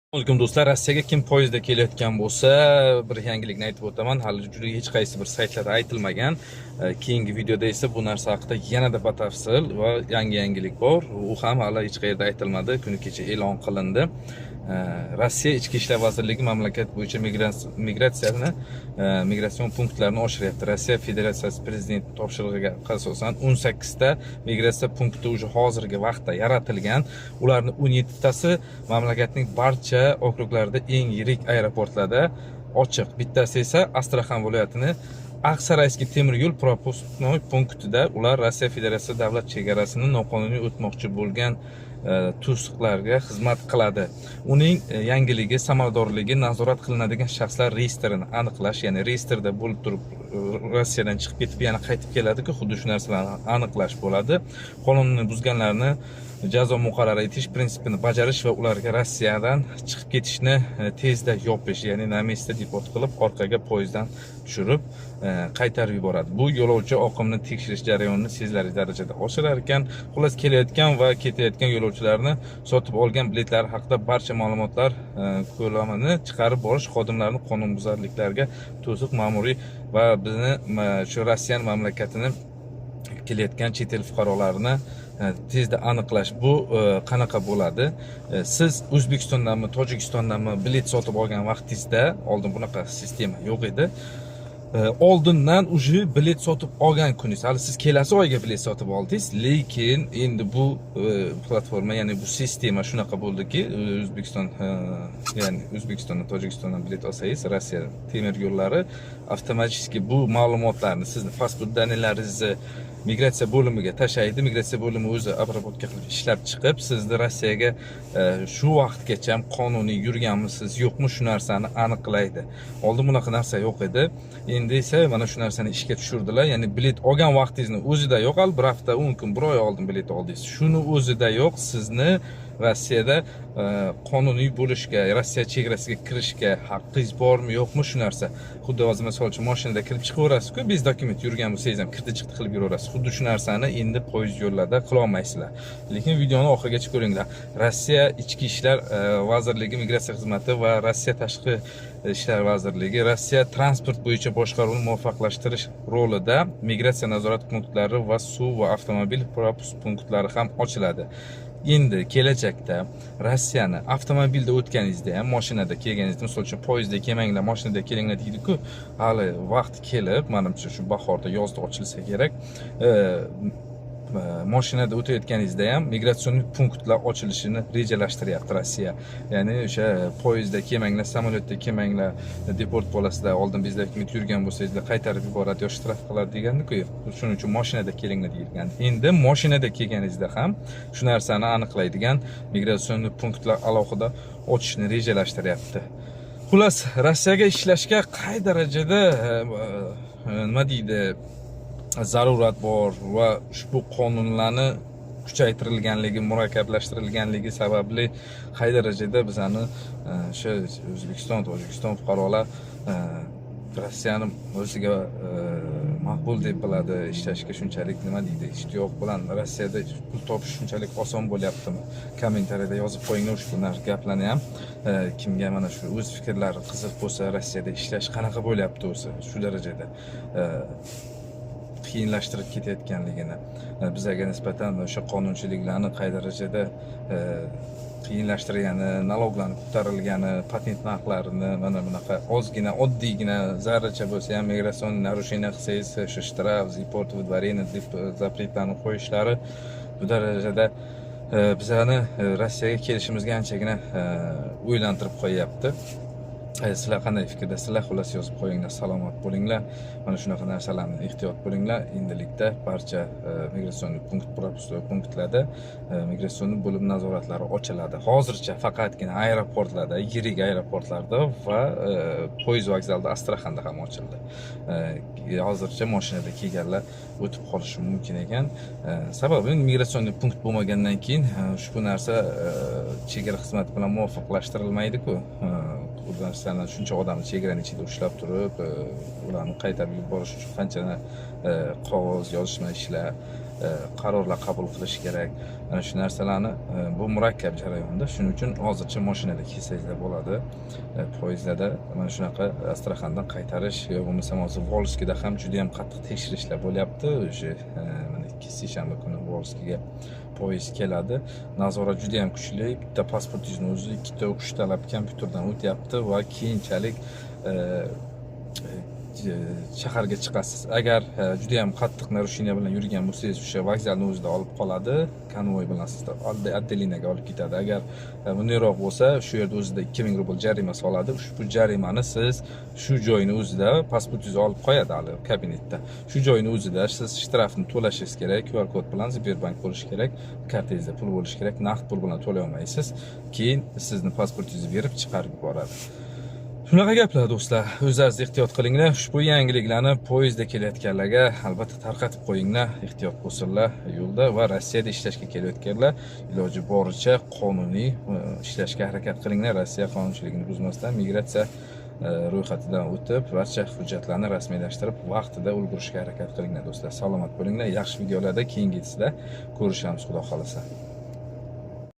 Alaykum, do'stlar. Rossiyaga kim poyezdda kelayotgan bo'lsa, bir yangilikni aytib o'taman. Hali juda hech qaysi bir saytlarda aytilmagan. Keyingi videoda esa bu narsa haqida yanada batafsil va yangi yangilik bor. U ham hali hech qayerda aytilmadi. Kuni kecha e'lon qilindi. Rossiya Ichki ishlar vazirligi mamlakat bo'yicha migratsiyani, migratsion punktlarni oshiryapti. Rossiya Federatsiyasi prezidenti topshirig'iga asosan 18 ta migratsiya punkti уже hozirgi vaqtda yaratilgan. Ularni 17 tasi mamlakatning barcha okruglarida, eng yirik aeroportlarda ochiq. Bittasi esa Astraxan viloyatini Aqsarayskiy temir yo'l пропускной punktida. Ular Rossiya Federatsiyasi davlat chegarasini noqonuniy o'tmoqchi bo'lgan to'siqlarga xizmat qiladi. Uning yangiligi, samaradorligi nazorat qilinadigan shaxslar reyestrini aniqlash, ya'ni reyestrda bo'lib turib, Rossiyadan chiqib ketib, yana qaytib keladi-ku, xuddi shu narsalarni aniqlash bo'ladi. Qonunni buzganlarni jazo muqarrar etish prinsipini bajarish va ularga Rossiyadan chiqib ketishni tezda yopish, ya'ni на месте deport qilib, orqaga poyezddan tushirib, qaytarib yuboradi. Bu yo'lovchi oqimini tekshirish jarayonini sezilarli darajada oshirar ekan. Xullas, kelayotgan va ketayotgan yo'lovchilarni sotib olgan biletlari haqida barcha ma'lumotlar ko'lamini chiqarib borish, xodimlarni qonunbuzarliklarga to'siq ma'muriy va bizni shu Rossiya mamlakatini kelayotgan chet el fuqarolarini tezda aniqlash. Bu qanaqa bo'ladi? Siz O'zbekistondanmi, Tojikistondanmi bilet sotib olgan vaqtingizda, oldin bunaqa sistema yo'q edi. Oldindan уже bilet sotib olgan kuningiz, hali siz kelasi oyga bilet sotib oldingiz, lekin endi bu platforma, ya'ni bu sistema shunaqa bo'ldiki, O'zbekiston, ya'ni O'zbekistondan, Tojikistondan bilet olsangiz, Rossiya temir yo'llari avtomatik bu ma'lumotlarni, sizni pasport данные laringizni migratsiya bo'limiga tashlaydi. Migratsiya bo'limi o'zi обработка qilib, ishlab chiqib, sizni Rossiyaga shu vaqtgacha qonuniy yurganmisiz, yo'qmi, shu narsani aniqlaydi. Oldin bunaqa narsa yo'q edi. Endi esa mana shu narsani ishga tushirdilar. Ya'ni bilet olgan vaqtingizni o'zida yo'q, hali bir hafta, 10 kun, bir oy oldin bilet oldingiz, shuni o'zida yo'q sizni Rossiyada qonuniy bo'lishga, Rossiya chegarasiga kirishga haqqingiz bormi, yo'qmi, shu narsa. Xuddi hozir, misol uchun, mashinada kirib chiqaverasiz-ku, без документ yurgan bo'lsangiz ham, kirdi chiqdi qilib yuraverasiz. Xuddi shu narsani endi poyezd yo'llarda qilolmaysizlar. Lekin videoni oxirigacha ko'ringlar. Rossiya Ichki ishlar vazirligi migratsiya xizmati va Rossiya Tashqi ishlar vazirligi Rossiya transport bo'yicha boshqaruvni muvofiqlashtirish rolida migratsiya nazorat punktlari va suv va avtomobil пропуск punktlari ham ochiladi. Endi kelajakda Rossiyani avtomobilda o'tganingizda ham, mashinada kelganingizda, misol uchun, poyezdda kelmanglar, mashinada kelinglar deydi-ku, hali vaqt kelib, manimcha, shu bahorda, yozda ochilsa kerak. Mashinada o'tayotganingizda ham migratsion punktlar ochilishini rejalashtiryapti Rossiya. Ya'ni o'sha poyezdda kelmanglar, samolyotda kelmanglar, deport bo'lasizlar, oldin без документ yurgan bo'lsangizlar, qaytarib yuboradi yo shtraf qiladi degandiku. Shuning uchun mashinada kelinglar deyilgan. Endi mashinada kelganingizda ham shu narsani aniqlaydigan migratsion punktlar alohida ochishni rejalashtiryapti. Xullas, Rossiyaga ishlashga qay darajada nima deydi, zarurat bor va ushbu qonunlarni kuchaytirilganligi, murakkablashtirilganligi sababli qay darajada bizani o'sha O'zbekiston, Tojikiston fuqarolar Rossiyani o'ziga maqbul deb biladi, ishlashga shunchalik, nima deydi, ishtiyoq bilan Rossiyada pul topish shunchalik oson bo'lyaptimi? Kommentariyada yozib qo'yinglar ushbu gaplarni ham. Kimga mana shu o'z fikrlari qiziq bo'lsa, Rossiyada ishlash qanaqa bo'lyapti o'zi, shu darajada qiyinlashtirib ketayotganligini, bizlarga nisbatan o'sha qonunchiliklarni qay darajada qiyinlashtirgani, налог larni ko'tarilgani, patent narxlarini, mana bunaqa ozgina, oddiygina zarracha bo'lsa ham migratsion нарушение qilsangiz, o'sha shtraf, депорт, выдворение deb запрет larni qo'yishlari bu darajada bizlarni Rossiyaga kelishimizga anchagina o'ylantirib qo'yyapti. Sizlar qanday fikrdasizlar? Xullas, yozib qo'yinglar. Salomat bo'linglar. Mana shunaqa narsalarni ehtiyot bo'linglar. Endilikda barcha migratsion punkt, пропуск punktlarda migratsion bo'lim nazoratlari ochiladi. Hozircha faqatgina aeroportlarda, yirik aeroportlarda va poyezd vokzalida, Astraxanda ham ochildi. Hozircha mashinada kelganlar o'tib qolishi mumkin ekan. Sababi migratsion punkt bo'lmagandan keyin ushbu narsa chegara xizmati bilan muvofiqlashtirilmaydi-ku. Bu narsani shuncha odamni chegarani ichida ushlab turib, ularni qaytarib yuborish uchun qancha qog'oz yozishma ishlar. qarorlar qabul qilish kerak. Mana shu narsalarni, bu murakkab jarayonda. Shuning uchun hozircha mashinada kelsangizlar bo'ladi. Poyezdlarda mana shunaqa Astraxandan qaytarish yo bo'lmasam hozir Volskida ham juda ham qattiq tekshirishlar bo'lyapti. O'sha mana seshanba kuni Volskiga poyezd keladi. Nazorat juda ham kuchli. Bitta pasportingizni o'zi ikkita, uchtalab kompyuterdan o'tyapti va keyinchalik shaharga chiqasiz. Agar juda ham qattiq нарушение bilan yurgan bo'lsangiz, o'sha vokzalni o'zida olib qoladi, konvoy bilan sizni отделение ga olib ketadi. Agar bundayroq bo'lsa, shu yerda o'zida 2000 rubl jarima soladi. Ushbu jarimani siz shu joyni o'zida, pasportingizni olib qo'yadi hali kabinetda. Shu joyni o'zida siz shtrafni to'lashingiz kerak, QR kod bilan, Sberbank bo'lishi kerak, kartangizda pul bo'lishi kerak, naqd pul bilan to'lay olmaysiz. Keyin sizni pasportingizni berib chiqarib yuboradi. Shunaqa gaplar, do'stlar. O'zlaringiz ehtiyot qilinglar. Ushbu yangiliklarni poyezdda kelayotganlarga albatta tarqatib qo'yinglar. Ehtiyot bo'lsinlar yo'lda va Rossiyada ishlashga kelayotganlar iloji boricha qonuniy ishlashga harakat qilinglar. Rossiya qonunchiligini buzmasdan migratsiya ro'yxatidan o'tib, barcha hujjatlarni rasmiylashtirib, vaqtida ulgurishga harakat qilinglar, do'stlar. Salomat bo'linglar. Yaxshi videolarda keyingisida ko'rishamiz, Xudo xolasa.